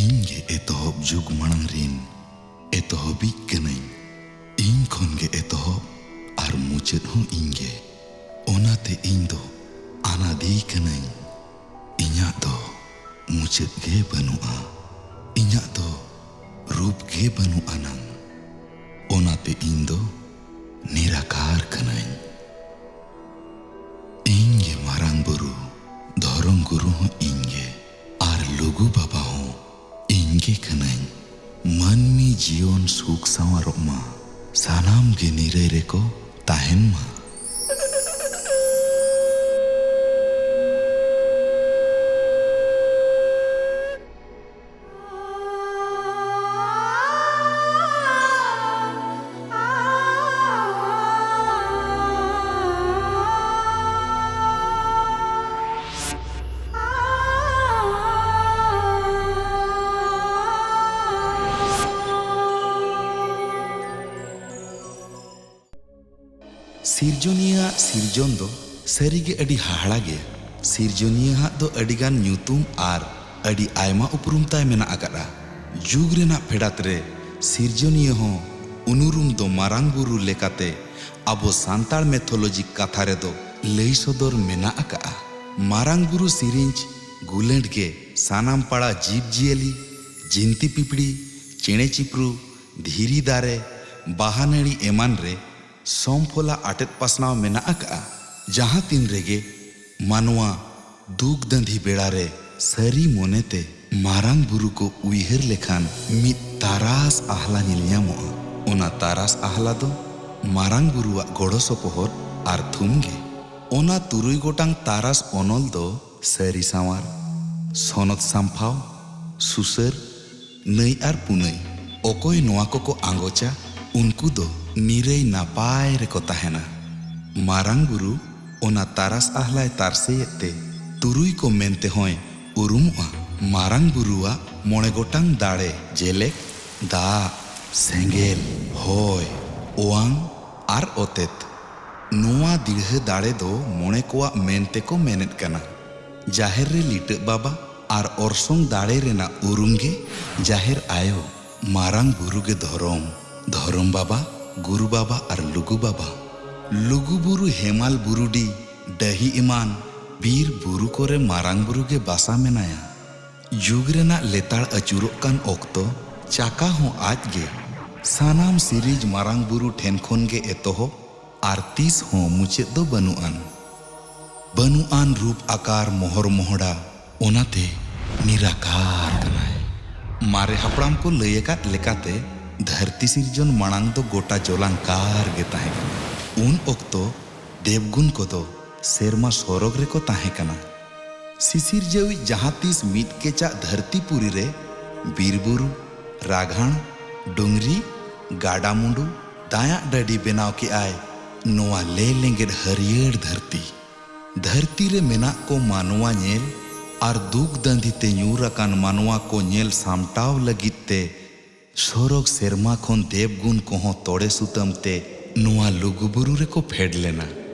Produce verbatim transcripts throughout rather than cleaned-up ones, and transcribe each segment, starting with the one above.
ᱤᱧ ᱜᱮ ᱮᱛᱚᱦᱚᱵ ᱡᱩᱜᱽ ᱢᱟᱲᱟᱝ ᱨᱤᱱ ᱮᱛᱚᱦᱚᱵᱤᱡ ᱠᱟᱹᱱᱟᱹᱧ᱾ ᱤᱧ ᱠᱷᱚᱱ ᱜᱮ ᱮᱛᱚᱦᱚᱵ ᱟᱨ ᱢᱩᱪᱟᱹᱫ ᱦᱚᱸ ᱤᱧ ᱜᱮ᱾ ᱚᱱᱟᱛᱮ ᱤᱧ ᱫᱚ ᱟᱱᱟᱫᱤ ᱠᱟᱹᱱᱟᱹᱧ᱾ ᱤᱧᱟᱜ ᱫᱚ ᱢᱩᱪᱟᱹᱫ ᱜᱮ ᱵᱟᱹᱱᱩᱜᱼᱟ᱾ ᱤᱧᱟᱜ ᱫᱚ ᱨᱩᱯ ᱜᱮ ᱵᱟᱹᱱᱩᱜ ᱟᱱᱟᱝ᱾ ᱚᱱᱟᱛᱮ ᱤᱧ ᱫᱚ ᱱᱤᱨᱟᱠᱟᱨ ᱠᱟᱹᱱᱟᱹᱧ᱾ ᱤᱧ ᱜᱮ ᱢᱟᱨᱟᱝ ᱵᱩᱨᱩ, ᱫᱷᱚᱨᱚᱢ ᱜᱩᱨᱩ ᱦᱚᱸ ᱤᱧ ᱜᱮ, ᱟᱨ ᱞᱩᱜᱩ ᱵᱟᱵᱟ ᱦᱚᱸ ᱤᱧ ᱜᱮ ᱠᱟᱹᱱᱟᱹᱧ᱾ ᱢᱟᱹᱱᱢᱤ ᱡᱤᱭᱚᱱ ᱥᱩᱠ ᱥᱟᱶᱟᱨᱚᱜ ᱢᱟ, ᱥᱟᱱᱟᱢ ᱜᱮ ᱱᱤᱨᱟᱹᱭ ᱨᱮᱠᱚ ᱛᱟᱦᱮᱱ ᱢᱟ᱾ ᱥᱤᱨᱡᱚᱱᱤᱭᱟᱹᱣᱟᱜ ᱥᱤᱨᱡᱚᱱ ᱫᱚ ᱥᱟᱹᱨᱤᱜᱮ ᱟᱹᱰᱤ ᱦᱟᱦᱟᱲᱟ ᱜᱮᱭᱟ᱾ ᱥᱤᱨᱡᱚᱱᱤᱭᱟᱹᱣᱟᱜ ᱫᱚ ᱟᱹᱰᱤᱜᱟᱱ ᱧᱩᱛᱩᱢ ᱟᱨ ᱟᱹᱰᱤ ᱟᱭᱢᱟ ᱩᱯᱨᱩᱢ ᱛᱟᱭ ᱢᱮᱱᱟᱜ ᱟᱠᱟᱫᱼᱟ᱾ ᱡᱩᱜᱽ ᱨᱮᱱᱟᱜ ᱯᱷᱮᱰᱟᱛ ᱨᱮ ᱥᱤᱨᱡᱚᱱᱤᱭᱟᱹ ᱦᱚᱸ ᱩᱱᱩᱨᱩᱢ ᱫᱚ ᱢᱟᱨᱟᱝ ᱵᱩᱨᱩ ᱞᱮᱠᱟᱛᱮ ᱟᱵᱚ ᱥᱟᱱᱛᱟᱲ ᱢᱮᱛᱷᱳᱞᱚᱡᱤ ᱠᱟᱛᱷᱟ ᱨᱮᱫᱚ ᱞᱟᱹᱭ ᱥᱚᱫᱚᱨ ᱢᱮᱱᱟᱜ ᱟᱠᱟᱫᱼᱟ᱾ ᱢᱟᱨᱟᱝ ᱵᱩᱨᱩ ᱥᱤᱨᱤᱧᱡᱽ ᱜᱩᱞᱟᱹᱰ ᱜᱮ ᱥᱟᱱᱟᱢ ᱯᱟᱲᱟ ᱡᱤᱵᱽᱼᱡᱤᱭᱟᱹᱞᱤ, ᱡᱤᱱᱛᱤ ᱯᱤᱯᱤᱲᱤ, ᱪᱮᱬᱮ ᱪᱤᱯᱨᱩ, ᱫᱷᱤᱨᱤ ᱫᱟᱨᱮ, ᱵᱟᱦᱟ ᱱᱟᱹᱲᱤ ᱮᱢᱟᱱ ᱨᱮ ᱥᱚᱢᱯᱷᱚᱞᱟ ᱟᱴᱮᱫ ᱯᱟᱥᱱᱟᱣ ᱢᱮᱱᱟᱜ ᱟᱠᱟᱫᱼᱟ᱾ ᱡᱟᱦᱟᱸ ᱛᱤᱱ ᱨᱮᱜᱮ ᱢᱟᱱᱣᱟ ᱫᱩᱠ ᱫᱟᱸᱫᱷᱤ ᱵᱮᱲᱟ ᱨᱮ ᱥᱟᱹᱨᱤ ᱢᱚᱱᱮᱛᱮ ᱢᱟᱨᱟᱝ ᱵᱩᱨᱩ ᱠᱚ ᱩᱭᱦᱟᱹᱨ ᱞᱮᱠᱷᱟᱱ ᱢᱤᱫ ᱛᱟᱨᱟᱥ ᱟᱦᱞᱟ ᱧᱮᱞ ᱧᱟᱢᱚᱜᱼᱟ᱾ ᱚᱱᱟ ᱛᱟᱨᱟᱥ ᱟᱦᱞᱟ ᱫᱚ ᱢᱟᱨᱟᱝ ᱵᱩᱨᱩᱣᱟᱜ ᱜᱚᱲᱚ ᱥᱚᱯᱚᱦᱚᱫ ᱟᱨ ᱛᱷᱩᱢ ᱜᱮ᱾ ᱚᱱᱟ ᱛᱩᱨᱩᱭ ᱜᱚᱴᱟᱝ ᱛᱟᱨᱟᱥ ᱚᱱᱚᱞ ᱫᱚ ᱥᱟᱹᱨᱤ ᱥᱟᱶᱟᱨ, ᱥᱚᱱᱚᱛ ᱥᱟᱢᱯᱷᱟᱣ, ᱥᱩᱥᱟᱹᱨ, ᱱᱟᱹᱭ ᱟᱨ ᱯᱩᱱᱟᱹᱭ᱾ ᱚᱠᱚᱭ ᱱᱚᱣᱟ ᱠᱚᱠᱚ ᱟᱸᱜᱚᱪᱟ, ᱩᱱᱠᱩ ᱫᱚ ᱱᱤᱨᱟᱹᱭ ᱱᱟᱯᱟᱭ ᱨᱮᱠᱚ ᱛᱟᱦᱮᱱᱟ᱾ ᱢᱟᱨᱟᱝ ᱵᱩᱨᱩ ᱚᱱᱟ ᱛᱟᱨᱟᱥ ᱟᱦᱞᱟᱭ ᱛᱟᱨᱥᱮᱭᱮᱫ ᱛᱮ ᱛᱩᱨᱩᱭ ᱠᱚ ᱢᱮᱱᱛᱮ ᱦᱚᱸᱭ ᱩᱨᱩᱢᱚᱜᱼᱟ᱾ ᱢᱟᱨᱟᱝ ᱵᱩᱨᱩᱣᱟᱜ ᱢᱚᱬᱮ ᱜᱚᱴᱟᱝ ᱫᱟᱲᱮ, ᱡᱮᱞᱮᱠ, ᱫᱟᱜ, ᱥᱮᱸᱜᱮᱞ, ᱦᱚᱭ, ᱚᱣᱟᱝ ᱟᱨ ᱚᱛᱮᱛ᱾ ᱱᱚᱣᱟ ᱫᱤᱲᱦᱟᱹ ᱫᱟᱲᱮ ᱫᱚ ᱢᱚᱬᱮ ᱠᱚᱣᱟᱜ ᱢᱮᱱ ᱛᱮᱠᱚ ᱢᱮᱱᱮᱫ ᱠᱟᱱᱟ᱾ ᱡᱟᱦᱮᱨ ᱨᱮ ᱞᱤᱴᱟᱹᱜ ᱵᱟᱵᱟ, ᱟᱨ ᱚᱨᱥᱚᱝ ᱫᱟᱲᱮ ᱨᱮᱱᱟᱜ ᱩᱨᱩᱢ ᱜᱮ ᱡᱟᱦᱮᱨ ᱟᱭᱳ᱾ ᱢᱟᱨᱟᱝ ᱵᱩᱨᱩ ᱜᱮ ᱫᱷᱚᱨᱚᱢ, ᱫᱷᱚᱨᱚᱢ ᱵᱟᱵᱟ, ᱜᱩᱨᱩ ᱵᱟᱵᱟ ᱟᱨ ᱞᱩᱜᱩ ᱵᱟᱵᱟ᱾ ᱞᱩᱜᱩ ᱵᱩᱨᱩ, ᱦᱮᱢᱟᱞ ᱵᱩᱨᱩᱰᱤ, ᱰᱟᱹᱦᱤ ᱮᱢᱟᱱ ᱵᱤᱨ ᱵᱩᱨᱩ ᱠᱚᱨᱮ ᱢᱟᱨᱟᱝ ᱵᱩᱨᱩ ᱜᱮ ᱵᱟᱥᱟ ᱢᱮᱱᱟᱭᱟ᱾ ᱡᱩᱜᱽ ᱨᱮᱱᱟᱜ ᱞᱮᱛᱟᱲ ᱟᱹᱪᱩᱨᱚᱜ ᱠᱟᱱ ᱚᱠᱛᱚ ᱪᱟᱠᱟ ᱦᱚᱸ ᱟᱡ ᱜᱮ᱾ ᱥᱟᱱᱟᱢ ᱥᱤᱨᱤᱡᱽ ᱢᱟᱨᱟᱝ ᱵᱩᱨᱩ ᱴᱷᱮᱱ ᱠᱷᱚᱱ ᱜᱮ ᱮᱛᱚᱦᱚᱵ ᱟᱨ ᱛᱤᱥ ᱦᱚᱸ ᱢᱩᱪᱟᱹᱫ ᱫᱚ ᱵᱟᱹᱱᱩᱜ ᱟᱱ᱾ ᱵᱟᱹᱱᱩᱜ ᱟᱱ ᱨᱩᱯ ᱟᱠᱟᱨ ᱢᱚᱦᱚᱨ ᱢᱚᱦᱚᱰᱟ, ᱚᱱᱟᱛᱮ ᱱᱤᱨᱟᱠᱟᱨ ᱠᱟᱱᱟᱭ᱾ ᱢᱟᱨᱮ ᱦᱟᱯᱲᱟᱢ ᱠᱚ ᱞᱟᱹᱭ ᱟᱠᱟᱫ ᱞᱮᱠᱟᱛᱮ, ᱫᱷᱟᱹᱨᱛᱤ ᱥᱤᱨᱡᱚᱱ ᱢᱟᱲᱟᱝ ᱫᱚ ᱜᱚᱴᱟ ᱡᱚᱞᱟᱝᱠᱟᱨ ᱜᱮ ᱛᱟᱦᱮᱸ ᱠᱟᱱᱟ᱾ ᱩᱱ ᱚᱠᱛᱚ ᱫᱮᱵᱽᱜᱩᱱ ᱠᱚᱫᱚ ᱥᱮᱨᱢᱟ ᱥᱚᱨᱚᱜᱽ ᱨᱮᱠᱚ ᱛᱟᱦᱮᱸ ᱠᱟᱱᱟ᱾ ᱥᱤᱥᱤᱨᱡᱟᱹᱣᱤᱡ ᱡᱟᱦᱟᱸ ᱛᱤᱥ ᱢᱤᱫ ᱠᱮᱪᱟᱜ ᱫᱷᱟᱹᱨᱛᱤ ᱯᱩᱨᱤ ᱨᱮ ᱵᱤᱨ ᱵᱩᱨᱩ, ᱨᱟᱜᱷᱟᱬ, ᱰᱩᱝᱨᱤ, ᱜᱟᱰᱟ ᱢᱩᱸᱰᱩ, ᱫᱟᱭᱟᱜ ᱰᱟᱹᱰᱤ ᱵᱮᱱᱟᱣ ᱠᱮᱜᱼᱟᱭ ᱱᱚᱣᱟ ᱞᱮ ᱞᱮᱸᱜᱮᱫ ᱦᱟᱹᱨᱭᱟᱹᱲ ᱫᱷᱟᱹᱨᱛᱤ᱾ ᱫᱷᱟᱹᱨᱛᱤ ᱨᱮ ᱢᱮᱱᱟᱜ ᱠᱚ ᱢᱟᱱᱣᱟ ᱧᱮᱞ ᱟᱨ ᱫᱩᱠ ᱫᱟᱸᱫᱷᱤ ᱛᱮ ᱧᱩᱨ ᱟᱠᱟᱱ ᱢᱟᱱᱣᱟ ᱠᱚ ᱧᱮᱞ ᱥᱟᱢᱴᱟᱣ ᱞᱟᱹᱜᱤᱫ ᱛᱮ ᱥᱚᱨᱚᱜᱽ ᱥᱮᱨᱢᱟ ᱠᱷᱚᱱ ᱫᱮᱵᱽᱜᱩᱱ ᱠᱚᱦᱚᱸ ᱛᱚᱲᱮ ᱥᱩᱛᱟᱹᱢ ᱛᱮ ᱱᱚᱣᱟ ᱞᱩᱜᱩ ᱵᱩᱨᱩ ᱨᱮᱠᱚ ᱯᱷᱮᱰ ᱞᱮᱱᱟ᱾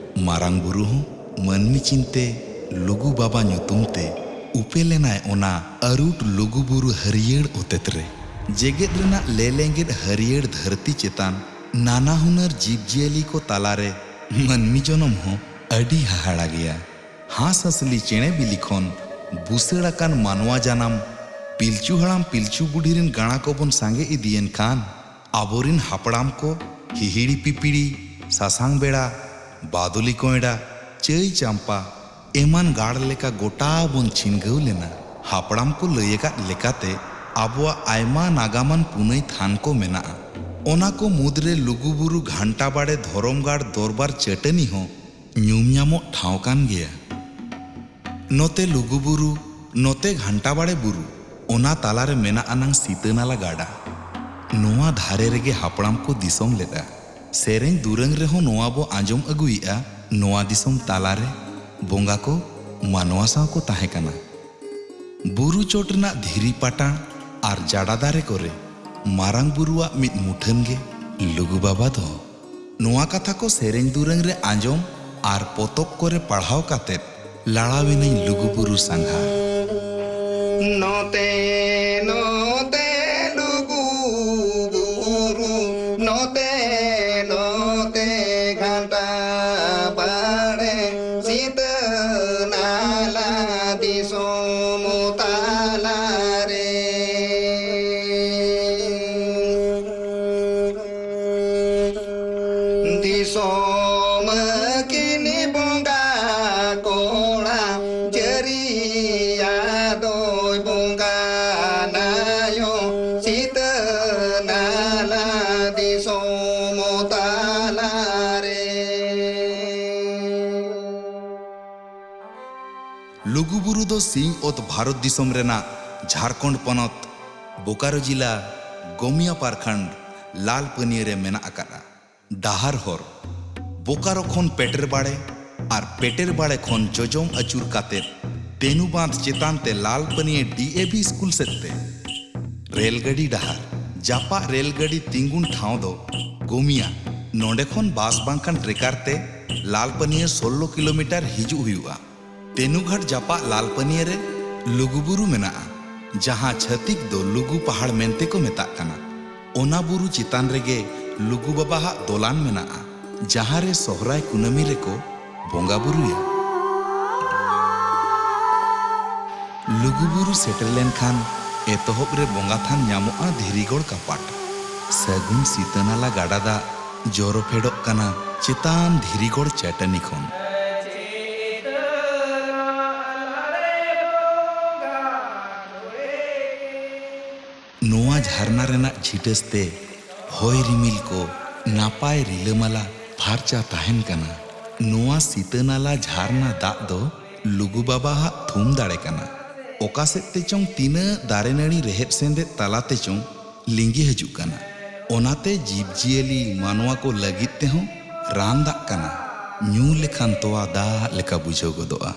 ᱢᱟᱨᱟᱝ ᱵᱩᱨᱩ ᱦᱚᱸ ᱢᱟᱹᱱᱢᱤ ᱪᱤᱱᱛᱮ ᱞᱩᱜᱩ ᱵᱟᱵᱟ ᱧᱩᱛᱩᱢ ᱛᱮ ᱩᱯᱮ ᱞᱮᱱᱟᱭ ᱚᱱᱟ ᱟᱹᱨᱩᱴ ᱞᱩᱜᱩ ᱵᱩᱨᱩ ᱦᱟᱹᱨᱭᱟᱹᱲ ᱚᱛᱮᱛ ᱨᱮ᱾ ᱡᱮᱜᱮᱛ ᱨᱮᱱᱟᱜ ᱞᱮᱞᱮᱸᱜᱮᱫ ᱦᱟᱹᱨᱭᱟᱹᱲ ᱫᱷᱟᱹᱨᱛᱤ ᱪᱮᱛᱟᱱ ᱱᱟᱱᱟ ᱦᱩᱱᱟᱹᱨ ᱡᱤᱵᱽ ᱡᱤᱭᱟᱹᱞᱤ ᱠᱚ ᱛᱟᱞᱟᱨᱮ ᱢᱟᱹᱱᱢᱤ ᱡᱚᱱᱚᱢ ᱦᱚᱸ ᱟᱹᱰᱤ ᱦᱟᱦᱟᱲᱟ ᱜᱮᱭᱟ᱾ ᱦᱟᱸᱥ ᱦᱟᱸᱥᱞᱤ ᱪᱮᱬᱮ ᱵᱤᱞᱤ ᱠᱷᱚᱱ ᱵᱩᱥᱟᱹᱲ ᱟᱠᱟᱱ ᱢᱟᱱᱣᱟ ᱡᱟᱱᱟᱢ, ᱯᱤᱞᱪᱩ ᱦᱟᱲᱟᱢ ᱯᱤᱞᱪᱩ ᱵᱩᱰᱷᱤ ᱨᱤᱱ ᱜᱟᱬᱟ ᱠᱚᱵᱚᱱ ᱥᱟᱸᱜᱮ ᱤᱫᱤᱭᱮᱱ ᱠᱷᱟᱱ, ᱟᱵᱚᱨᱤᱱ ᱦᱟᱯᱲᱟᱢ ᱠᱚ ᱦᱤᱦᱤᱲᱤ ᱯᱤᱯᱤᱲᱤ, ᱥᱟᱥᱟᱝ ᱵᱮᱲᱟ, ᱵᱟᱫᱚᱞᱤ ᱠᱚᱸᱭᱰᱟ, ᱪᱟᱹᱭ ᱪᱟᱢᱯᱟ ᱮᱢᱟᱱ ᱜᱟᱲ ᱞᱮᱠᱟ ᱜᱚᱴᱟ ᱵᱚᱱ ᱪᱷᱤᱱᱜᱟᱹᱣ ᱞᱮᱱᱟ᱾ ᱦᱟᱯᱲᱟᱢ ᱠᱚ ᱞᱟᱹᱭ ᱟᱠᱟᱫ ᱞᱮᱠᱟᱛᱮ ᱟᱵᱚᱣᱟᱜ ᱟᱭᱢᱟ ᱱᱟᱜᱟᱢᱟᱱ ᱯᱩᱱᱟᱹᱭ ᱛᱷᱟᱱ ᱠᱚ ᱢᱮᱱᱟᱜᱼᱟ᱾ ᱚᱱᱟ ᱠᱚ ᱢᱩᱫᱽᱨᱮ ᱞᱩᱜᱩᱵᱩᱨᱩ ᱜᱷᱟᱱᱴᱟ ᱵᱟᱲᱮ ᱫᱷᱚᱨᱚᱢ ᱜᱟᱲ ᱫᱚᱨᱵᱟᱨ ᱪᱟᱹᱴᱟᱹᱱᱤ ᱦᱚᱸ ᱧᱩᱢ ᱧᱟᱢᱚᱜ ᱴᱷᱟᱶ ᱠᱟᱱ ᱜᱮᱭᱟ᱾ ᱱᱚᱛᱮ ᱞᱩᱜᱩᱵᱩᱨᱩ, ᱱᱚᱛᱮ ᱜᱷᱟᱱᱴᱟ ᱵᱟᱲᱮ ᱵᱩᱨᱩ, ᱚᱱᱟ ᱛᱟᱞᱟᱨᱮ ᱢᱮᱱᱟᱜ ᱟᱱᱟᱝ ᱥᱤᱛᱟᱹ ᱱᱟᱞᱟ ᱜᱟᱰᱟ᱾ ᱱᱚᱣᱟ ᱫᱷᱟᱨᱮ ᱨᱮᱜᱮ ᱦᱟᱯᱲᱟᱢ ᱠᱚ ᱫᱤᱥᱚᱢ ᱞᱮᱫᱼᱟ᱾ ᱥᱮᱨᱮᱧ ᱫᱩᱨᱟᱹᱝ ᱨᱮᱦᱚᱸ ᱱᱚᱣᱟ ᱵᱚ ᱟᱸᱡᱚᱢ ᱟᱹᱜᱩᱭᱮᱫᱼᱟ, ᱱᱚᱣᱟ ᱫᱤᱥᱚᱢ ᱛᱟᱞᱟᱨᱮ ᱵᱚᱸᱜᱟ ᱠᱚ ᱢᱟᱱᱣᱟ ᱥᱟᱶ ᱠᱚ ᱛᱟᱦᱮᱸ ᱠᱟᱱᱟ᱾ ᱵᱩᱨᱩ ᱪᱚᱴ ᱨᱮᱱᱟᱜ ᱫᱷᱤᱨᱤ ᱯᱟᱴᱟᱬ ᱟᱨ ᱡᱟᱰᱟ ᱫᱟᱨᱮ ᱠᱚᱨᱮ ᱢᱟᱨᱟᱝ ᱵᱩᱨᱩᱣᱟᱜ ᱢᱤᱫ ᱢᱩᱴᱷᱟᱹᱱ ᱜᱮ ᱞᱩᱜᱩ ᱵᱟᱵᱟ ᱫᱚ᱾ ᱱᱚᱣᱟ ᱠᱟᱛᱷᱟ ᱠᱚ ᱥᱮᱨᱮᱧ ᱫᱩᱨᱟᱹᱝ ᱨᱮ ᱟᱸᱡᱚᱢ ᱟᱨ ᱯᱚᱛᱚᱵ ᱠᱚᱨᱮ ᱯᱟᱲᱦᱟᱣ ᱠᱟᱛᱮᱫ ᱞᱟᱲᱟᱣᱮᱱᱟᱹᱧ ᱞᱩᱜᱩ ᱵᱩᱨᱩ ᱥᱟᱸᱜᱷᱟᱨ᱾ ᱱᱚᱛᱮ ᱱᱚᱛᱮ ᱞᱩᱜᱩ ᱵᱩᱨᱩ, ᱱᱚᱛᱮ ᱱᱚᱛᱮ ᱜᱷᱟᱱᱴᱟ ᱵᱟᱲᱮ, ᱥᱤᱛᱟᱹ ᱱᱟᱞᱟ ᱫᱤᱥᱚᱢ ᱛᱟᱞᱟᱨᱮ᱾ ᱫᱤᱥᱚᱢ ᱠᱤᱱ ᱵᱚᱸᱜᱟ ᱠᱚᱲᱟ, ᱡᱟᱹᱨᱤᱭᱟ ᱫᱚᱭ ᱵᱚᱸᱜᱟ ᱱᱟᱭᱚ, ᱥᱤᱛᱟᱹ ᱱᱟᱞᱟ ᱫᱤᱥᱚᱢ ᱛᱟᱞᱟᱨᱮ᱾ ᱞᱩᱜᱩᱵᱩᱨᱩ ᱫᱚ ᱥᱤᱧ ᱚᱛ ᱵᱷᱟᱨᱚᱛ ᱫᱤᱥᱚᱢ ᱨᱮᱱᱟᱜ ᱡᱷᱟᱲᱠᱷᱚᱸᱰ ᱯᱚᱱᱚᱛ, ᱵᱳᱠᱟᱨᱳ ᱡᱤᱞᱟ, ᱜᱚᱢᱤᱭᱟ ᱯᱟᱨᱠᱷᱟᱱᱰ, ᱞᱟᱞ ᱯᱟᱹᱱᱤᱭᱟᱹ ᱨᱮ ᱢᱮᱱᱟᱜ ᱟᱠᱟᱫᱼᱟ᱾ ᱰᱟᱦᱟᱨ ᱦᱚᱨ, ᱵᱳᱠᱟᱨᱳ ᱠᱷᱚᱱ ᱯᱮᱴᱮᱨ ᱵᱟᱲᱮ ᱟᱨ ᱯᱮᱴᱮᱨ ᱵᱟᱲᱮ ᱠᱷᱚᱱ ᱡᱚᱡᱚᱢ ᱟᱹᱪᱩᱨ ᱠᱟᱛᱮ ᱛᱮᱱᱩ ᱵᱟᱸᱫᱷ ᱪᱮᱛᱟᱱ ᱛᱮ ᱞᱟᱞ ᱯᱟᱹᱱᱤᱭᱟᱹ ᱰᱤ ᱮ ᱵᱷᱤ ᱥᱠᱩᱞ ᱥᱮᱫ ᱛᱮ᱾ ᱨᱮᱞ ᱜᱟᱹᱰᱤ ᱰᱟᱦᱟᱨ, ᱡᱟᱯᱟᱜ ᱨᱮᱞ ᱜᱟᱹᱰᱤ ᱛᱤᱸᱜᱩᱱ ᱴᱷᱟᱶ ᱫᱚ ᱜᱚᱢᱤᱭᱟ᱾ ᱱᱚᱸᱰᱮ ᱠᱷᱚᱱ ᱵᱟᱥ ᱵᱟᱝᱠᱷᱟᱱ ᱴᱨᱮᱠᱟᱨ ᱛᱮ ᱞᱟᱞ ᱯᱟᱹᱱᱤᱭᱟᱹ ᱥᱳᱞᱞᱳ ᱠᱤᱞᱳᱢᱤᱴᱟᱨ ᱦᱤᱡᱩᱜ ᱦᱩᱭᱩᱜᱼᱟ᱾ ᱛᱮᱱᱩᱜᱷᱟᱴ ᱡᱟᱯᱟᱜ ᱞᱟᱞ ᱯᱟᱹᱱᱤᱭᱟᱹ ᱨᱮ ᱞᱩᱜᱩ ᱵᱩᱨᱩ ᱢᱮᱱᱟᱜᱼᱟ, ᱡᱟᱦᱟᱸ ᱪᱷᱟᱹᱛᱤᱠ ᱫᱚ ᱞᱩᱜᱩ ᱯᱟᱦᱟᱲ ᱢᱮᱱᱛᱮ ᱠᱚ ᱢᱮᱛᱟᱜ ᱠᱟᱱᱟ᱾ ᱚᱱᱟ ᱵᱩᱨᱩ ᱪᱮᱛᱟᱱ ᱨᱮᱜᱮ ᱞᱩᱜᱩ ᱵᱟᱵᱟᱣᱟᱜ ᱫᱚᱞᱟᱱ ᱢᱮᱱᱟᱜᱼᱟ, ᱡᱟᱦᱟᱸ ᱨᱮ ᱥᱚᱦᱨᱟᱭ ᱠᱩᱱᱟᱹᱢᱤ ᱨᱮᱠᱚ ᱵᱚᱸᱜᱟ ᱵᱩᱨᱩᱭᱟ᱾ ᱞᱩᱜᱩ ᱵᱩᱨᱩ ᱥᱮᱴᱮᱨ ᱞᱮᱱᱠᱷᱟᱱ ᱮᱛᱚᱦᱚᱵ ᱨᱮ ᱵᱚᱸᱜᱟ ᱛᱷᱟᱱ ᱧᱟᱢᱚᱜᱼᱟ ᱫᱷᱤᱨᱤᱜᱚᱲ ᱠᱟᱯᱟᱴ᱾ ᱥᱟᱹᱜᱩᱱ ᱥᱤᱛᱟᱹᱱᱟᱞᱟ ᱜᱟᱰᱟ ᱫᱟᱜ ᱡᱚᱨᱚ ᱯᱷᱮᱰᱚᱜ ᱠᱟᱱᱟ ᱪᱮᱛᱟᱱ ᱫᱷᱤᱨᱤᱜᱚᱲ ᱪᱟᱹᱴᱟᱹᱱᱤ ᱠᱷᱚᱱ᱾ ᱱᱚᱣᱟ ᱡᱷᱟᱨᱱᱟ ᱨᱮᱱᱟᱜ ᱪᱷᱤᱴᱟᱹᱥ ᱛᱮ ᱦᱚᱭ ᱨᱤᱢᱤᱞ ᱠᱚ ᱱᱟᱯᱟᱭ ᱨᱤᱞᱟᱹᱢᱟᱞᱟ ᱯᱷᱟᱨᱪᱟ ᱛᱟᱦᱮᱱ ᱠᱟᱱᱟ᱾ ᱱᱚᱣᱟ ᱥᱤᱛᱟᱹᱱᱟᱞᱟ ᱡᱷᱟᱨᱱᱟ ᱫᱟᱜ ᱫᱚ ᱞᱩᱜᱩ ᱵᱟᱵᱟᱣᱟᱜ ᱛᱷᱩᱢ ᱫᱟᱲᱮ ᱠᱟᱱᱟ᱾ ᱚᱠᱟ ᱥᱮᱫ ᱛᱮᱪᱚᱝ ᱛᱤᱱᱟᱹᱜ ᱫᱟᱨᱮ ᱱᱟᱹᱲᱤ ᱨᱮᱦᱮᱫ ᱥᱮᱸᱫᱮᱫ ᱛᱟᱞᱟ ᱛᱮᱪᱚᱝ ᱞᱤᱸᱜᱤ ᱦᱤᱡᱩᱜ ᱠᱟᱱᱟ᱾ ᱚᱱᱟᱛᱮ ᱡᱤᱵᱽ ᱡᱤᱭᱟᱹᱞᱤ ᱢᱟᱱᱣᱟ ᱠᱚ ᱞᱟᱹᱜᱤᱫ ᱛᱮᱦᱚᱸ ᱨᱟᱱ ᱫᱟᱜ ᱠᱟᱱᱟ᱾ ᱧᱩ ᱞᱮᱠᱷᱟᱱ ᱛᱚᱣᱟ ᱫᱟᱜ ᱞᱮᱠᱟ ᱵᱩᱡᱷᱟᱹᱣ ᱜᱚᱫᱚᱜᱼᱟ᱾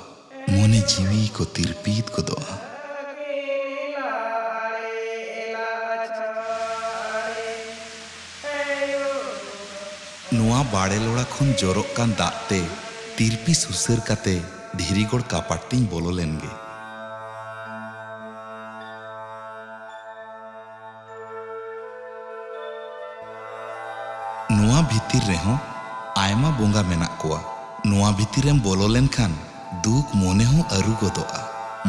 ᱢᱚᱱᱮ ᱡᱤᱣᱤ ᱠᱚ ᱛᱤᱨᱯᱤᱛ ᱜᱚᱫᱚᱜᱼᱟ᱾ ᱱᱚᱣᱟ ᱵᱟᱲᱮ ᱞᱚᱲᱟ ᱠᱷᱚᱱ ᱡᱚᱨᱚᱜ ᱠᱟᱱ ᱫᱟᱜ ᱛᱮ ᱛᱤᱨᱯᱤ ᱥᱩᱥᱟᱹᱨ ᱠᱟᱛᱮ ᱫᱷᱤᱨᱤᱜᱚᱲ ᱠᱟᱯᱟᱴ ᱛᱤᱧ ᱵᱚᱞᱚ ᱞᱮᱱ ᱜᱮ᱾ ᱵᱷᱤᱛᱤᱨ ᱨᱮᱦᱚᱸ ᱟᱭᱢᱟ ᱵᱚᱸᱜᱟ ᱢᱮᱱᱟᱜ ᱠᱚᱣᱟ᱾ ᱱᱚᱣᱟ ᱵᱷᱤᱛᱤᱨᱮᱢ ᱵᱚᱞᱚ ᱞᱮᱱᱠᱷᱟᱱ ᱫᱩᱠ ᱢᱚᱱᱮ ᱦᱚᱸ ᱟᱹᱨᱩ ᱜᱚᱫᱚᱜᱼᱟ᱾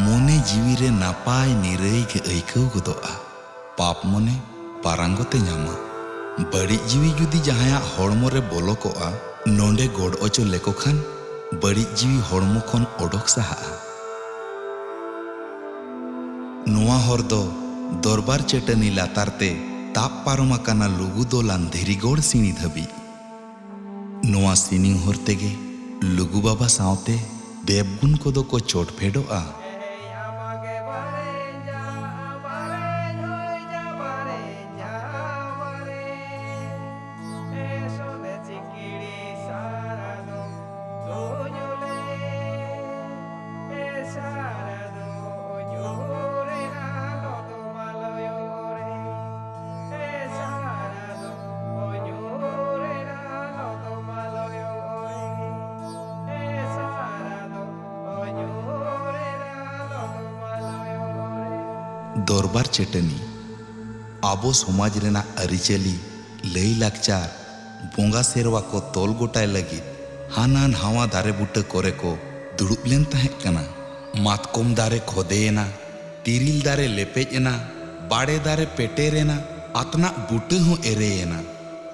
ᱢᱚᱱᱮ ᱡᱤᱣᱤ ᱨᱮ ᱱᱟᱯᱟᱭ ᱱᱤᱨᱟᱹᱭ ᱜᱮ ᱟᱹᱭᱠᱟᱹᱣ ᱜᱚᱫᱚᱜᱼᱟ᱾ ᱯᱟᱯ ᱢᱚᱱᱮ ᱯᱟᱨᱟᱝᱜᱚᱛᱮ ᱧᱟᱢᱟ᱾ ᱵᱟᱹᱲᱤᱡ ᱡᱤᱣᱤ ᱡᱩᱫᱤ ᱡᱟᱦᱟᱸᱭᱟᱜ ᱦᱚᱲᱢᱚ ᱨᱮ ᱵᱚᱞᱚ ᱠᱚᱜᱼᱟ, ᱱᱚᱰᱮ ᱜᱚᱰ ᱚᱪᱚ ᱞᱮᱠᱚ ᱠᱷᱟᱱ ᱵᱟᱹᱲᱤᱡ ᱡᱤᱣᱤ ᱦᱚᱲᱢᱚ ᱠᱷᱚᱱ ᱚᱰᱚᱠ ᱥᱟᱦᱟᱜᱼᱟ᱾ ᱱᱚᱣᱟ ᱦᱚᱨ ᱫᱚ ᱫᱚᱨᱵᱟᱨ ᱪᱟᱹᱴᱟᱹᱱᱤ ᱞᱟᱛᱟᱨ ᱛᱮ ᱛᱟᱵ ᱯᱟᱨᱚᱢ ᱟᱠᱟᱱᱟ ᱞᱩᱜᱩ ᱫᱚᱞᱟᱱ ᱫᱷᱤᱨᱤᱜᱚᱲ ᱥᱤᱬᱤ ᱫᱷᱟᱹᱵᱤᱡ᱾ ᱱᱚᱣᱟ ᱥᱤᱱᱤᱝ ᱦᱚᱨ ᱛᱮᱜᱮ ᱞᱩᱜᱩ ᱵᱟᱵᱟ ᱥᱟᱶᱛᱮ ᱫᱮᱵ ᱜᱩᱱ ᱠᱚᱫᱚ ᱠᱚ ᱪᱚᱴ ᱯᱷᱮᱰᱚᱜᱼᱟ᱾ ᱫᱚᱨᱵᱟᱨ ᱪᱟᱹᱴᱟᱹᱱᱤ ᱟᱵᱚ ᱥᱚᱢᱟᱡᱽ ᱨᱮᱱᱟᱜ ᱟᱹᱨᱤᱪᱟᱹᱞᱤ, ᱞᱟᱹᱭ ᱞᱟᱠᱪᱟᱨ, ᱵᱚᱸᱜᱟ ᱥᱮᱨᱣᱟ ᱠᱚ ᱛᱚᱞ ᱜᱚᱴᱟᱭ ᱞᱟᱹᱜᱤᱫ ᱦᱟᱱᱟ ᱱᱟᱣᱟ ᱫᱟᱨᱮ ᱵᱩᱴᱟᱹ ᱠᱚᱨᱮ ᱠᱚ ᱫᱩᱲᱩᱵ ᱞᱮᱱ ᱛᱟᱦᱮᱸ ᱠᱟᱱᱟ᱾ ᱢᱟᱛᱠᱚᱢ ᱫᱟᱨᱮ ᱠᱷᱚᱫᱮᱭᱮᱱᱟ, ᱛᱤᱨᱤᱞ ᱫᱟᱨᱮ ᱞᱮᱯᱮᱡ ᱮᱱᱟ, ᱵᱟᱲᱮ ᱫᱟᱨᱮ ᱯᱮᱴᱮᱨ ᱮᱱᱟ, ᱟᱛᱱᱟᱜ ᱵᱩᱴᱟᱹ ᱦᱚᱸ ᱮᱨᱮᱭᱮᱱᱟ᱾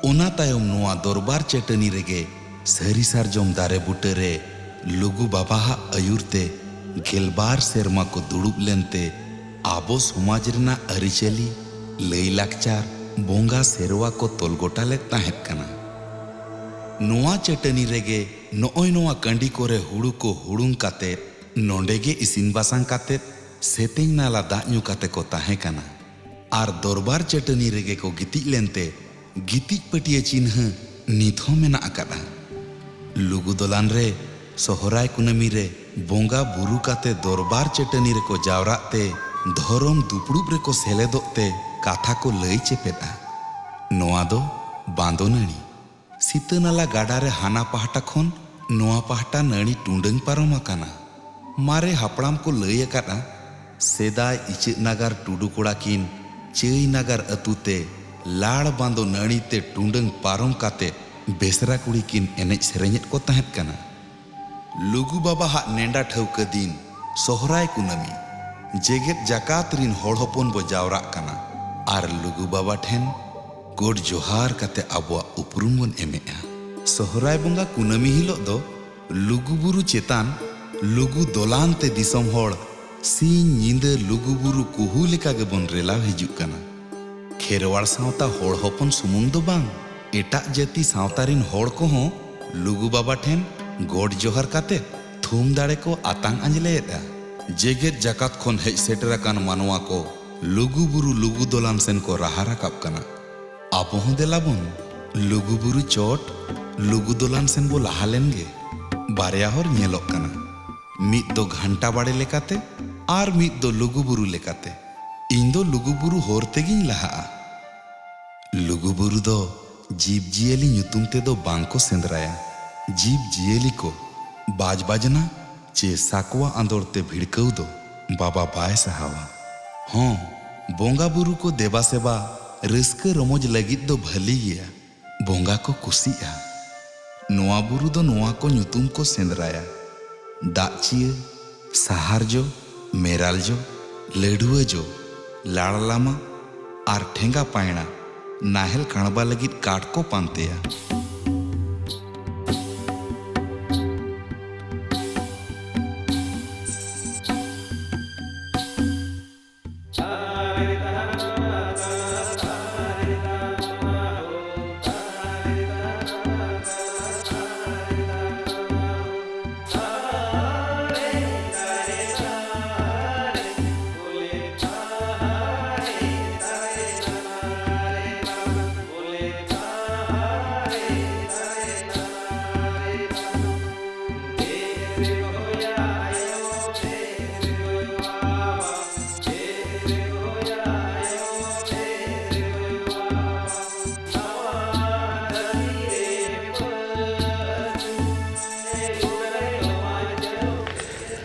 ᱚᱱᱟ ᱛᱟᱭᱚᱢ ᱱᱚᱣᱟ ᱫᱚᱨᱵᱟᱨ ᱪᱟᱹᱴᱟᱹᱱᱤ ᱨᱮᱜᱮ ᱥᱟᱹᱨᱤ ᱥᱟᱨᱡᱚᱢ ᱫᱟᱨᱮ ᱵᱩᱴᱟᱹ ᱨᱮ ᱞᱩᱜᱩ ᱵᱟᱵᱟᱣᱟᱜ ᱟᱹᱭᱩᱨ ᱛᱮ ᱜᱮᱞᱵᱟᱨ ᱥᱮᱨᱢᱟ ᱠᱚ ᱫᱩᱲᱩᱵ ᱞᱮᱱᱛᱮ ᱟᱵᱚ ᱥᱚᱢᱟᱡᱽ ᱨᱮᱱᱟᱜ ᱟᱹᱨᱤᱪᱟᱹᱞᱤ, ᱞᱟᱹᱭ ᱞᱟᱠᱪᱟᱨ, ᱵᱚᱸᱜᱟ ᱥᱮᱨᱣᱟ ᱠᱚ ᱛᱚᱞ ᱜᱚᱴᱟ ᱞᱮᱫ ᱛᱟᱦᱮᱸᱫ ᱠᱟᱱᱟ᱾ ᱱᱚᱣᱟ ᱪᱟᱹᱴᱟᱹᱱᱤ ᱨᱮᱜᱮ ᱱᱚᱜᱼᱚᱭ ᱱᱚᱣᱟ ᱠᱟᱺᱰᱤ ᱠᱚᱨᱮ ᱦᱩᱲᱩ ᱠᱚ ᱦᱩᱲᱩᱝ ᱠᱟᱛᱮ, ᱱᱚᱰᱮ ᱜᱮ ᱤᱥᱤᱱ ᱵᱟᱥᱟᱝ ᱠᱟᱛᱮ, ᱥᱮᱛᱮᱧ ᱱᱟᱞᱟ ᱫᱟᱜ ᱧᱩ ᱠᱟᱛᱮ ᱠᱚ ᱛᱟᱦᱮᱸ ᱠᱟᱱᱟ᱾ ᱟᱨ ᱫᱚᱨᱵᱟᱨ ᱪᱟᱹᱴᱟᱹᱱᱤ ᱨᱮᱜᱮ ᱠᱚ ᱜᱤᱛᱤᱡ ᱞᱮᱱᱛᱮ ᱜᱤᱛᱤᱡ ᱯᱟᱹᱴᱭᱟᱹ ᱪᱤᱱᱦᱟᱹ ᱱᱤᱛ ᱦᱚᱸ ᱢᱮᱱᱟᱜ ᱟᱠᱟᱫᱼᱟ᱾ ᱞᱩᱜᱩ ᱫᱚᱞᱟᱱ ᱨᱮ ᱥᱚᱦᱚᱨᱟᱭ ᱠᱩᱱᱟᱹᱢᱤ ᱨᱮ ᱵᱚᱸᱜᱟ ᱵᱩᱨᱩ ᱠᱟᱛᱮ ᱫᱚᱨᱵᱟᱨ ᱪᱟᱹᱴᱟᱹᱱᱤ ᱨᱮᱠᱚ ᱡᱟᱣᱨᱟᱜ ᱛᱮ ᱫᱷᱚᱨᱚᱢ ᱫᱩᱯᱲᱩᱵ ᱨᱮᱠᱚ ᱥᱮᱞᱮᱫᱚᱜ ᱛᱮ ᱠᱟᱛᱷᱟ ᱠᱚ ᱞᱟᱹᱭ ᱪᱮᱯᱮᱫᱼᱟ᱾ ᱱᱚᱣᱟ ᱫᱚ ᱵᱟᱸᱫᱚ ᱱᱟᱹᱲᱤ᱾ ᱥᱤᱛᱟᱹ ᱱᱟᱞᱟ ᱜᱟᱰᱟ ᱨᱮ ᱦᱟᱱᱟ ᱯᱟᱦᱴᱟ ᱠᱷᱚᱱ ᱱᱚᱣᱟ ᱯᱟᱦᱴᱟ ᱱᱟᱹᱲᱤ ᱴᱩᱸᱰᱟᱹᱝ ᱯᱟᱨᱚᱢ ᱟᱠᱟᱱᱟ᱾ ᱢᱟᱨᱮ ᱦᱟᱯᱲᱟᱢ ᱠᱚ ᱞᱟᱹᱭ ᱟᱠᱟᱫᱼᱟ, ᱥᱮᱫᱟᱭ ᱤᱪᱟᱹᱜ ᱱᱟᱜᱟᱨ ᱴᱩᱰᱩ ᱠᱚᱲᱟ ᱠᱤᱱ ᱪᱟᱹᱭ ᱱᱟᱜᱟᱨ ᱟᱹᱛᱩ ᱛᱮ ᱞᱟᱲ ᱵᱟᱸᱫᱚ ᱱᱟᱹᱲᱤ ᱛᱮ ᱴᱩᱰᱟᱹᱝ ᱯᱟᱨᱚᱢ ᱠᱟᱛᱮ ᱵᱮᱥᱨᱟ ᱠᱩᱲᱤ ᱠᱤᱱ ᱮᱱᱮᱡ ᱥᱮᱨᱮᱧᱮᱫ ᱠᱚ ᱛᱟᱦᱮᱸᱫ ᱠᱟᱱᱟ᱾ ᱞᱩᱜᱩ ᱵᱟᱵᱟ ᱦᱟᱜ ᱱᱮᱰᱟ ᱴᱷᱟᱹᱣᱠᱟᱹ ᱫᱤᱱ ᱥᱚᱦᱨᱟᱭ ᱠᱩᱱᱟᱹᱢᱤ᱾ ᱡᱮᱜᱮᱛ ᱡᱟᱠᱟᱛ ᱨᱤᱱ ᱦᱚᱲ ᱦᱚᱯᱚᱱ ᱵᱚ ᱡᱟᱣᱨᱟᱜ ᱠᱟᱱᱟ ᱟᱨ ᱞᱩᱜᱩ ᱵᱟᱵᱟ ᱴᱷᱮᱱ ᱜᱚᱰ ᱡᱚᱦᱟᱨ ᱠᱟᱛᱮ ᱟᱵᱚᱣᱟᱜ ᱩᱯᱨᱩᱢ ᱵᱚᱱ ᱮᱢᱮᱜᱼᱟ᱾ ᱥᱚᱦᱨᱟᱭ ᱵᱚᱸᱜᱟ ᱠᱩᱱᱟᱹᱢᱤ ᱦᱤᱞᱳᱜ ᱫᱚ ᱞᱩᱜᱩ ᱵᱩᱨᱩ ᱪᱮᱛᱟᱱ ᱞᱩᱜᱩ ᱫᱚᱞᱟᱱ ᱛᱮ ᱫᱤᱥᱚᱢ ᱦᱚᱲ ᱥᱤᱧ ᱧᱤᱫᱟᱹ ᱞᱩᱜᱩ ᱵᱩᱨᱩ ᱠᱩᱦᱩ ᱞᱮᱠᱟ ᱜᱮᱵᱚᱱ ᱨᱮᱞᱟᱣ ᱦᱤᱡᱩᱜ ᱠᱟᱱᱟ᱾ ᱠᱷᱮᱨᱣᱟᱲ ᱥᱟᱶᱛᱟ ᱦᱚᱲ ᱦᱚᱯᱚᱱ ᱥᱩᱢᱩᱝ ᱫᱚ ᱵᱟᱝ, ᱮᱴᱟᱜ ᱡᱟᱹᱛᱤ ᱥᱟᱶᱛᱟ ᱨᱤᱱ ᱦᱚᱲ ᱠᱚᱦᱚᱸ ᱞᱩᱜᱩ ᱵᱟᱵᱟ ᱴᱷᱮᱱ ᱜᱚᱰ ᱡᱚᱦᱟᱨ ᱠᱟᱛᱮ ᱛᱷᱩᱢ ᱫᱟᱲᱮ ᱠᱚ ᱟᱛᱟᱝ ᱟᱸᱡᱽᱞᱮᱭᱮᱫᱼᱟ᱾ ᱡᱮᱜᱮᱛ ᱡᱟᱠᱟᱛ ᱠᱷᱚᱱ ᱦᱮᱡ ᱥᱮᱴᱮᱨ ᱟᱠᱟᱱ ᱢᱟᱱᱣᱟ ᱠᱚ ᱞᱩᱜᱩ ᱵᱩᱨᱩ ᱞᱩᱜᱩ ᱫᱚᱞᱟᱱ ᱥᱮᱱ ᱠᱚ ᱨᱟᱦᱟ ᱨᱟᱠᱟᱵ ᱠᱟᱱᱟ᱾ ᱟᱵᱚ ᱦᱚᱸ ᱫᱮᱞᱟ ᱵᱚᱱ ᱞᱩᱜᱩ ᱵᱩᱨᱩ ᱪᱚᱴ ᱞᱩᱜᱩ ᱫᱚᱞᱟᱱ ᱥᱮᱱ ᱵᱚ ᱞᱟᱦᱟ ᱞᱮᱱ ᱜᱮ᱾ ᱵᱟᱨᱭᱟ ᱦᱚᱨ ᱧᱮᱞᱚᱜ ᱠᱟᱱᱟ, ᱢᱤᱫ ᱫᱚ ᱜᱷᱟᱱᱴᱟ ᱵᱟᱲᱮ ᱞᱮᱠᱟᱛᱮ ᱟᱨ ᱢᱤᱫ ᱫᱚ ᱞᱩᱜᱩ ᱵᱩᱨᱩ ᱞᱮᱠᱟᱛᱮ᱾ ᱤᱧ ᱫᱚ ᱞᱩᱜᱩ ᱵᱩᱨᱩ ᱦᱚᱨ ᱛᱮᱜᱤᱧ ᱞᱟᱦᱟᱜᱼᱟ᱾ ᱞᱩᱜᱩ ᱵᱩᱨᱩ ᱫᱚ ᱡᱤᱵᱽ ᱡᱤᱭᱟᱹᱞᱤ ᱧᱩᱛᱩᱢ ᱛᱮᱫᱚ ᱵᱟᱝ ᱠᱚ ᱥᱮᱸᱫᱽᱨᱟᱭᱟ᱾ ᱡᱤᱵᱽ ᱡᱤᱭᱟᱹᱞᱤ ᱠᱚ ᱵᱟᱡᱽ ᱵᱟᱡᱽᱱᱟ ᱪᱮ ᱥᱟᱠᱣᱟ ᱟᱸᱫᱚᱲ ᱛᱮ ᱵᱷᱤᱲᱠᱟᱹᱣ ᱫᱚ ᱵᱟᱵᱟ ᱵᱟᱭ ᱥᱟᱦᱟᱣᱟ᱾ ᱦᱚᱸ, ᱵᱚᱸᱜᱟ ᱵᱩᱨᱩ ᱠᱚ ᱫᱮᱵᱟ ᱥᱮᱵᱟ ᱨᱟᱹᱥᱠᱟᱹ ᱨᱚᱢᱚᱡᱽ ᱞᱟᱹᱜᱤᱫ ᱫᱚ ᱵᱷᱟᱹᱞᱤ ᱜᱮᱭᱟ᱾ ᱵᱚᱸᱜᱟ ᱠᱚ ᱠᱩᱥᱤᱜᱼᱟ᱾ ᱱᱚᱣᱟ ᱵᱩᱨᱩ ᱫᱚ ᱱᱚᱣᱟ ᱠᱚ ᱧᱩᱛᱩᱢ ᱠᱚ ᱥᱮᱸᱫᱽᱨᱟᱭᱟ: ᱫᱟᱜᱪᱤᱭᱟᱹ, ᱥᱟᱦᱟᱨ ᱡᱚ, ᱢᱮᱨᱟᱞ ᱡᱚ, ᱞᱟᱹᱰᱷᱩᱣᱟᱹ ᱡᱚ, ᱞᱟᱲᱞᱟᱢᱟ ᱟᱨ ᱴᱷᱮᱸᱜᱟ ᱯᱟᱭᱲᱟ᱾ ᱱᱟᱦᱮᱞ ᱠᱟᱬᱵᱟ ᱞᱟᱹᱜᱤᱫ ᱠᱟᱴ ᱠᱚ ᱯᱟᱱᱛᱮᱭᱟ᱾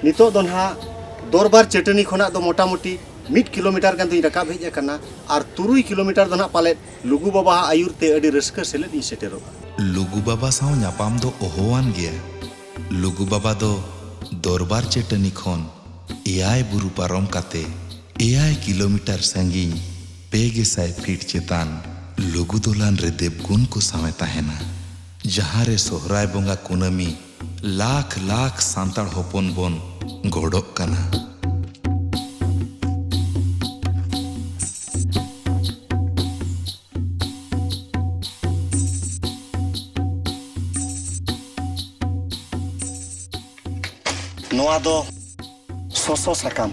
ᱱᱤᱛᱚᱜ ᱫᱚ ᱱᱟᱦᱟᱜ ᱫᱚᱨᱵᱟᱨ ᱪᱟᱹᱴᱟᱹᱱᱤ ᱠᱷᱚᱱᱟᱜ ᱫᱚ ᱢᱚᱴᱟᱢᱩᱴᱤ ᱢᱤᱫ ᱠᱤᱞᱳᱢᱤᱴᱟᱨ ᱜᱟᱱ ᱫᱚᱧ ᱨᱟᱠᱟᱵ ᱦᱮᱡ ᱟᱠᱟᱱᱟ᱾ ᱟᱨ ᱛᱩᱨᱩᱭ ᱠᱤᱞᱳᱢᱤᱴᱟᱨ ᱫᱚ ᱱᱟᱜ ᱯᱟᱞᱮᱫ ᱞᱩᱜᱩ ᱵᱟᱵᱟᱣᱟᱜ ᱟᱹᱭᱩᱨ ᱛᱮ ᱟᱹᱰᱤ ᱨᱟᱹᱥᱠᱟᱹ ᱥᱮᱞᱮᱫ ᱤᱧ ᱥᱮᱴᱮᱨᱚᱜᱼᱟ᱾ ᱞᱩᱜᱩ ᱵᱟᱵᱟ ᱥᱟᱶ ᱧᱟᱯᱟᱢ ᱫᱚ ᱚᱦᱚᱣᱟᱱ ᱜᱮᱭᱟ᱾ ᱞᱩᱜᱩ ᱵᱟᱵᱟ ᱫᱚ ᱫᱚᱨᱵᱟᱨ ᱪᱟᱹᱴᱟᱹᱱᱤ ᱠᱷᱚᱱ ᱮᱭᱟᱭ ᱵᱩᱨᱩ ᱯᱟᱨᱚᱢ ᱠᱟᱛᱮ ᱮᱭᱟᱭ ᱠᱤᱞᱳᱢᱤᱴᱟᱨ ᱥᱟᱺᱜᱤᱧ ᱯᱮ ᱜᱮᱥᱟᱭ ᱯᱷᱤᱴ ᱪᱮᱛᱟᱱ ᱞᱩᱜᱩ ᱫᱚᱞᱟᱱ ᱨᱮ ᱫᱮᱵᱽᱜᱩᱱ ᱠᱚ ᱥᱟᱶᱮ ᱛᱟᱦᱮᱱᱟ, ᱡᱟᱦᱟᱸ ᱨᱮ ᱥᱚᱦᱨᱟᱭ ᱵᱚᱸᱜᱟ ᱠᱩᱱᱟᱹᱢᱤ ᱞᱟᱠᱷ ᱞᱟᱠᱷ ᱥᱟᱱᱛᱟᱲ ᱦᱚᱯᱚᱱ ᱵᱚᱱ ᱜᱚᱰᱚᱜ ᱠᱟᱱᱟ᱾ ᱱᱚᱣᱟ ᱫᱚ ᱥᱚᱥᱚ ᱥᱟᱠᱟᱢ᱾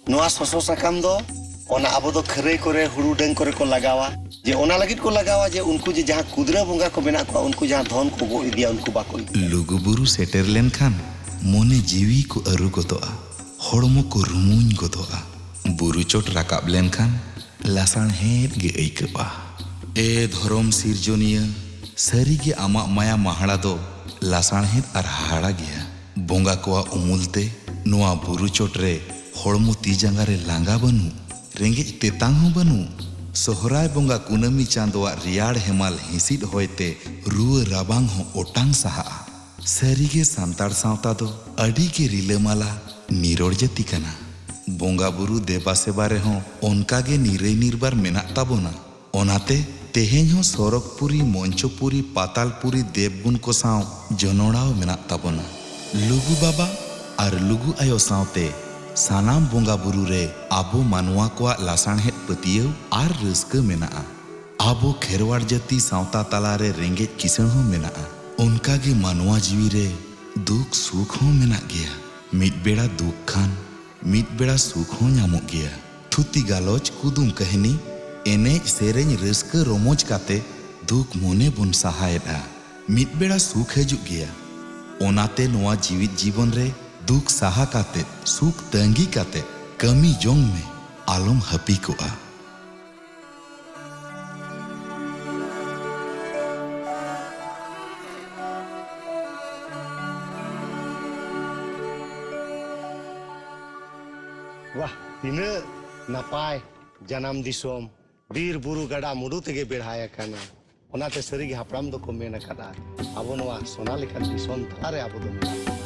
ᱱᱚᱣᱟ ᱥᱚᱥᱚ ᱥᱟᱠᱟᱢ ᱫᱚ ᱚᱱᱟ ᱟᱵᱚ ᱫᱚ ᱠᱷᱟᱹᱨᱟᱹᱭ ᱠᱚᱨᱮ, ᱦᱩᱲᱩ ᱰᱟᱹᱝ ᱠᱚᱨᱮ ᱠᱚ ᱞᱟᱜᱟᱣᱟ᱾ ᱡᱮ ᱚᱱᱟ ᱞᱟᱹᱜᱤᱫ ᱠᱚ ᱞᱟᱜᱟᱣᱟ ᱡᱮ ᱩᱱᱠᱩ ᱡᱮ ᱡᱟᱦᱟᱸ ᱠᱩᱫᱽᱨᱟᱹ ᱵᱚᱸᱜᱟ ᱠᱚ ᱢᱮᱱᱟᱜ ᱠᱚᱣᱟ, ᱩᱱᱠᱩ ᱡᱟᱦᱟᱸ ᱫᱷᱚᱱ ᱠᱚ ᱜᱚᱜ ᱤᱫᱤᱭᱟ, ᱩᱱᱠᱩ ᱵᱟᱠᱚ ᱤᱫᱤᱭᱟ᱾ ᱞᱩᱜᱩ ᱵᱩᱨᱩ ᱥᱮᱴᱮᱨ ᱞᱮᱱᱠᱷᱟᱱ ᱢᱚᱱᱮ ᱡᱤᱣᱤ ᱠᱚ ᱟᱹᱨᱩ ᱜᱚᱫᱚᱜᱼᱟ, ᱦᱚᱲᱢᱚ ᱠᱚ ᱨᱩᱢᱩᱧ ᱜᱚᱫᱚᱜᱼᱟ᱾ ᱵᱩᱨᱩ ᱪᱚᱴ ᱨᱟᱠᱟᱵ ᱞᱮᱱᱠᱷᱟᱱ ᱞᱟᱥᱟᱬᱦᱮᱫ ᱜᱮ ᱟᱹᱭᱠᱟᱹᱜᱼᱟ᱾ ᱮ ᱫᱷᱚᱨᱚᱢ ᱥᱤᱨᱡᱚᱱᱤᱭᱟᱹ, ᱥᱟᱹᱨᱤᱜᱮ ᱟᱢᱟᱜ ᱢᱟᱭᱟ ᱢᱟᱦᱟᱲᱟ ᱫᱚ ᱞᱟᱥᱟᱬᱦᱮᱫ ᱟᱨ ᱦᱟᱦᱟᱲᱟ ᱜᱮᱭᱟ᱾ ᱵᱚᱸᱜᱟ ᱠᱚᱣᱟᱜ ᱩᱢᱩᱞ ᱛᱮ ᱱᱚᱣᱟ ᱵᱩᱨᱩ ᱪᱚᱴ ᱨᱮ ᱦᱚᱲᱢᱚ ᱛᱤ ᱡᱟᱸᱜᱟ ᱨᱮ ᱞᱟᱸᱜᱟ ᱵᱟᱹᱱᱩᱜ, ᱨᱮᱸᱜᱮᱡ ᱛᱮᱛᱟᱝ ᱦᱚᱸ ᱵᱟᱹᱱᱩᱜ᱾ ᱥᱚᱦᱨᱟᱭ ᱵᱚᱸᱜᱟ ᱠᱩᱱᱟᱹᱢᱤ ᱪᱟᱸᱫᱚᱣᱟᱜ ᱨᱮᱭᱟᱲ ᱦᱮᱢᱟᱞ ᱦᱤᱸᱥᱤᱫ ᱦᱚᱭᱛᱮ ᱨᱩᱣᱟᱹ ᱨᱟᱵᱟᱝ ᱦᱚᱸ ᱚᱴᱟᱝ ᱥᱟᱦᱟᱜᱼᱟ᱾ ᱥᱟᱹᱨᱤᱜᱮ ᱥᱟᱱᱛᱟᱲ ᱥᱟᱶᱛᱟ ᱫᱚ ᱟᱹᱰᱤ ᱜᱮ ᱨᱤᱞᱟᱹᱢᱟᱞᱟ ᱱᱤᱨᱚᱲ ᱡᱟᱹᱛᱤ ᱠᱟᱱᱟ᱾ ᱵᱚᱸᱜᱟ ᱵᱩᱨᱩ ᱫᱮᱵᱟ ᱥᱮᱵᱟ ᱨᱮᱦᱚᱸ ᱚᱱᱠᱟ ᱜᱮ ᱱᱤᱨᱟᱹᱭ ᱱᱤᱨᱵᱟᱨ ᱢᱮᱱᱟᱜ ᱛᱟᱵᱚᱱᱟ᱾ ᱚᱱᱟᱛᱮ ᱛᱮᱦᱮᱧ ᱦᱚᱸ ᱥᱚᱨᱚᱜᱽᱯᱩᱨᱤ, ᱢᱚᱧᱪᱚᱯᱩᱨᱤ, ᱯᱟᱛᱟᱞᱯᱩᱨᱤ ᱫᱮᱵᱽᱜᱩᱱ ᱠᱚ ᱥᱟᱶ ᱡᱚᱱᱚᱲᱟᱣ ᱢᱮᱱᱟᱜ ᱛᱟᱵᱚᱱᱟ᱾ ᱞᱩᱜᱩ ᱵᱟᱵᱟ ᱟᱨ ᱞᱩᱜᱩ ᱟᱭᱳ ᱥᱟᱶᱛᱮ ᱥᱟᱱᱟᱢ ᱵᱚᱸᱜᱟ ᱵᱩᱨᱩ ᱨᱮ ᱟᱵᱚ ᱢᱟᱱᱣᱟ ᱠᱚᱣᱟᱜ ᱞᱟᱥᱟᱬᱦᱮᱫ ᱯᱟᱹᱛᱭᱟᱹᱣ ᱟᱨ ᱨᱟᱹᱥᱠᱟᱹ ᱢᱮᱱᱟᱜᱼᱟ᱾ ᱟᱵᱚ ᱠᱷᱮᱨᱣᱟᱲ ᱡᱟᱹᱛᱤ ᱥᱟᱶᱛᱟ ᱛᱟᱞᱟᱨᱮ ᱨᱮᱸᱜᱮᱡ ᱠᱤᱥᱟᱹᱬ ᱦᱚᱸ ᱢᱮᱱᱟᱜᱼᱟ᱾ ᱚᱱᱠᱟᱜᱮ ᱢᱟᱱᱣᱟ ᱡᱤᱣᱤ ᱨᱮ ᱫᱩᱠ ᱥᱩᱠ ᱦᱚᱸ ᱢᱮᱱᱟᱜ ᱜᱮᱭᱟ᱾ ᱢᱤᱫ ᱵᱮᱲᱟ ᱫᱩᱠ ᱠᱷᱟᱱ ᱢᱤᱫ ᱵᱮᱲᱟ ᱥᱩᱠ ᱦᱚᱸ ᱧᱟᱢᱚᱜ ᱜᱮᱭᱟ᱾ ᱛᱷᱩᱛᱤ ᱜᱟᱞᱚᱪ, ᱠᱩᱫᱩᱢ ᱠᱟᱹᱦᱱᱤ, ᱮᱱᱮᱡ ᱥᱮᱨᱮᱧ, ᱨᱟᱹᱥᱠᱟᱹ ᱨᱚᱢᱚᱡᱽ ᱠᱟᱛᱮ ᱫᱩᱠ ᱢᱚᱱᱮ ᱵᱚᱱ ᱥᱟᱦᱟᱭᱮᱫᱼᱟ᱾ ᱢᱤᱫ ᱵᱮᱲᱟ ᱥᱩᱠ ᱦᱤᱡᱩᱜ ᱜᱮᱭᱟ᱾ ᱚᱱᱟᱛᱮ ᱱᱚᱣᱟ ᱡᱤᱣᱤᱫ ᱡᱤᱵᱚᱱ ᱨᱮ ᱫᱩᱠ ᱥᱟᱦᱟ ᱠᱟᱛᱮ, ᱥᱩᱠ ᱛᱟᱺᱜᱤ ᱠᱟᱛᱮ ᱠᱟᱹᱢᱤ ᱡᱚᱝ ᱢᱮ, ᱟᱞᱚᱢ ᱦᱟᱹᱯᱤ ᱠᱚᱜᱼᱟ᱾ ᱵᱟᱦ, ᱛᱤᱱᱟᱹᱜ ᱱᱟᱯᱟᱭ ᱡᱟᱱᱟᱢ ᱫᱤᱥᱚᱢ, ᱵᱤᱨ ᱵᱩᱨᱩ ᱜᱟᱰᱟ ᱢᱩᱰᱩ ᱛᱮᱜᱮ ᱵᱮᱲᱦᱟᱭ ᱟᱠᱟᱱᱟ᱾ ᱚᱱᱟᱛᱮ ᱥᱟᱹᱨᱤᱜᱮ ᱦᱟᱯᱲᱟᱢ ᱫᱚᱠᱚ ᱢᱮᱱ ᱟᱠᱟᱫᱼᱟ, ᱟᱵᱚ ᱱᱚᱣᱟ ᱥᱚᱱᱟ ᱞᱮᱠᱟᱱ ᱫᱤᱥᱚᱢ ᱛᱟᱞᱟᱨᱮ ᱟᱵᱚ ᱫᱚ ᱢᱮᱱᱟᱜ ᱵᱚᱱᱟ᱾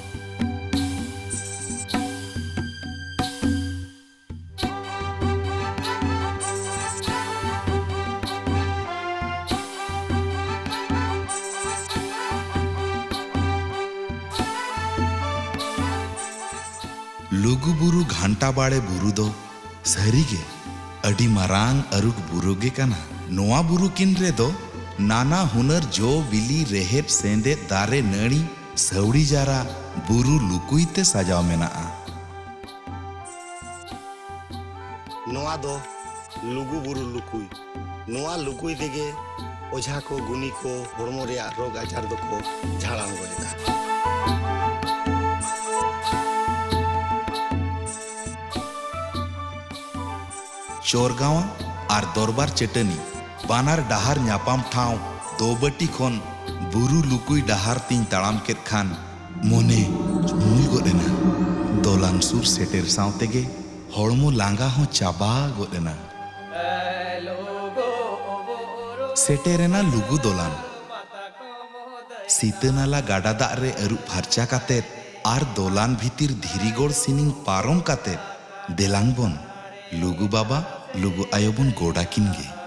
ᱞᱩᱜᱩᱵᱩᱨᱩ ᱜᱷᱟᱱᱴᱟ ᱵᱟᱲᱮ ᱵᱩᱨᱩ ᱫᱚ ᱥᱟᱹᱨᱤᱜᱮ ᱟᱹᱰᱤ ᱢᱟᱨᱟᱝ ᱟᱹᱨᱩᱴ ᱵᱩᱨᱩ ᱜᱮ ᱠᱟᱱᱟ᱾ ᱱᱚᱣᱟ ᱵᱩᱨᱩ ᱠᱤᱱ ᱨᱮᱫᱚ ᱱᱟᱱᱟ ᱦᱩᱱᱟᱹᱨ ᱡᱚ ᱵᱤᱞᱤ, ᱨᱮᱦᱮᱫ ᱥᱮᱸᱫᱮᱫ, ᱫᱟᱨᱮ ᱱᱟᱹᱲᱤ, ᱥᱟᱹᱣᱲᱤ ᱡᱟᱨᱟ, ᱵᱩᱨᱩ ᱞᱩᱠᱩᱭ ᱛᱮ ᱥᱟᱡᱟᱣ ᱢᱮᱱᱟᱜᱼᱟ᱾ ᱱᱚᱣᱟ ᱫᱚ ᱞᱩᱜᱩ ᱵᱩᱨᱩ ᱞᱩᱠᱩᱭ᱾ ᱱᱚᱣᱟ ᱞᱩᱠᱩᱭ ᱛᱮᱜᱮ ᱚᱡᱷᱟ ᱠᱚ, ᱜᱩᱱᱤ ᱠᱚ ᱦᱚᱲᱢᱚ ᱨᱮᱭᱟᱜ ᱨᱳᱜᱽ ᱟᱡᱟᱨ ᱫᱚᱠᱚ ᱡᱷᱟᱲᱟᱣ ᱜᱚᱫ ᱮᱫᱟ᱾ ᱪᱚᱨᱜᱟᱣᱟ ᱟᱨ ᱫᱚᱨᱵᱟᱨ ᱪᱟᱹᱴᱟᱹᱱᱤ ᱵᱟᱱᱟᱨ ᱰᱟᱦᱟᱨ ᱧᱟᱯᱟᱢ ᱴᱷᱟᱶ ᱫᱚᱵᱟᱹᱴᱤ ᱠᱷᱚᱱ ᱵᱩᱨᱩ ᱞᱩᱠᱩᱭ ᱰᱟᱦᱟᱨ ᱛᱤᱧ ᱛᱟᱲᱟᱢ ᱠᱮᱫ ᱠᱷᱟᱱ ᱢᱚᱱᱮ ᱢᱩᱞ ᱜᱚᱫ ᱮᱱᱟ᱾ ᱫᱚᱞᱟᱱ ᱥᱩᱨ ᱥᱮᱴᱮᱨ ᱥᱟᱶ ᱛᱮᱜᱮ ᱦᱚᱲᱢᱚ ᱞᱟᱸᱜᱟ ᱦᱚᱸ ᱪᱟᱵᱟ ᱜᱚᱫ ᱮᱱᱟ᱾ ᱥᱮᱴᱮᱨᱮᱱᱟ ᱞᱩᱜᱩ ᱫᱚᱞᱟᱱ᱾ ᱥᱤᱛᱟᱹ ᱱᱟᱞᱟ ᱜᱟᱰᱟ ᱫᱟᱜ ᱨᱮ ᱟᱹᱨᱩᱵ ᱯᱷᱟᱨᱪᱟ ᱠᱟᱛᱮᱫ ᱟᱨ ᱫᱚᱞᱟᱱ ᱵᱷᱤᱛᱤᱨ ᱫᱷᱤᱨᱤᱜᱚᱲ ᱥᱤᱱᱤᱝ ᱯᱟᱨᱚᱢ ᱠᱟᱛᱮᱫ ᱫᱮᱞᱟᱝ ᱵᱚᱱ ᱞᱩᱜᱩ ᱵᱟᱵᱟ, ᱞᱩᱜᱩ ᱟᱭᱳ ᱵᱚᱱ ᱜᱚᱰ ᱟᱹᱠᱤᱱ ᱜᱮ᱾